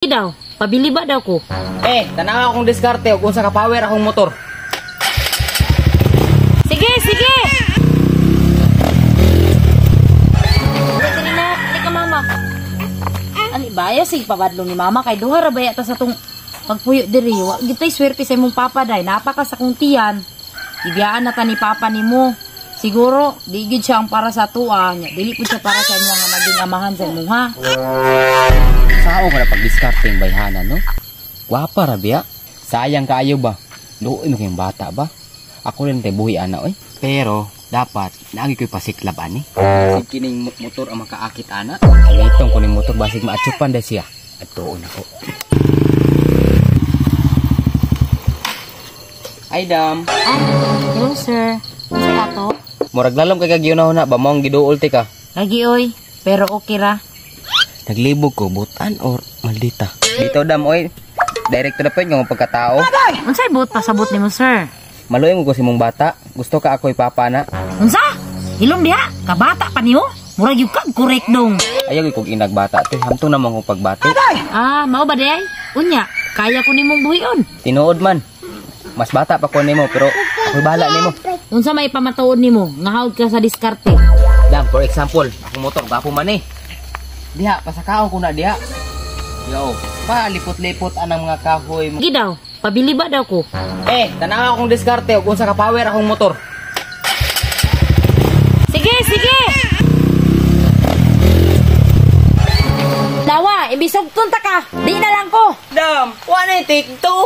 Daw, pabili ba daw ko? Eh, tanawa akong diskarte ug unsa ka power akong motor. Sige, sige. Dali na, dali ka mama. Ani ba ya sige pabadlong ni mama kay duha ra ba ta sa tong pagpuyo diri. Wa gitay swerte sa imong papa day. Napaka sa kong tiyan. Ibiyaan na ta ni papa nimo. Siguro di gid siya ang para sa tuwa nya. Dili pud siya para sa imo nga maging amahan sa imo ha. Sao ka na pagdiskarte yung bayhana, no? Gwapa ra biya. Sayang kaayo ba? Luoy mo kayong bata ba? Ako rin tay buhi ana oy. Pero dapat naagi ko'y pasiklab ani. Basig kining motor ang makaakit ana. Itong kuning motor basig maatsupan dahil siya. Adtuon ako. Ay dam. Ah, hello sir. Unsa ka to? Murag lalom kay kagyunahuna ba mong giduol ti ka. Lagi oy, pero okay ra. Naglibog ko butan or maldita. Dito dam oy. Direct to the point nga pagkatao. Unsay buot pasabot nimo sir? Maluoy mo ko si mong bata. Gusto ka ako'y papa na. Unsa? Hilom diha, kabata pa nimo? Murag yung kag correct dong. Ayaw kog inag bata te. Hamtong naman kong pagbati. Ah, mao ba day? Unya, kaya ko nimong buhion. Tinuod man. Mas bata pa ko nimo pero ako'y bahala nimo. Unsa may pamatuod nimo? Nga hawd ka sa diskarte. Dam, for example, akong motor gwapo man eh. Diha, pasakaon ko na diha. Yo, palipot-lipot anang mga kahoy. Sige daw, pabili ba daw ko? Eh, tanawa akong diskarte ug unsa ka power akong motor. Sige, sige. Dawa, ibisog tunta ka. Di na lang ko. Dam, wa na take two.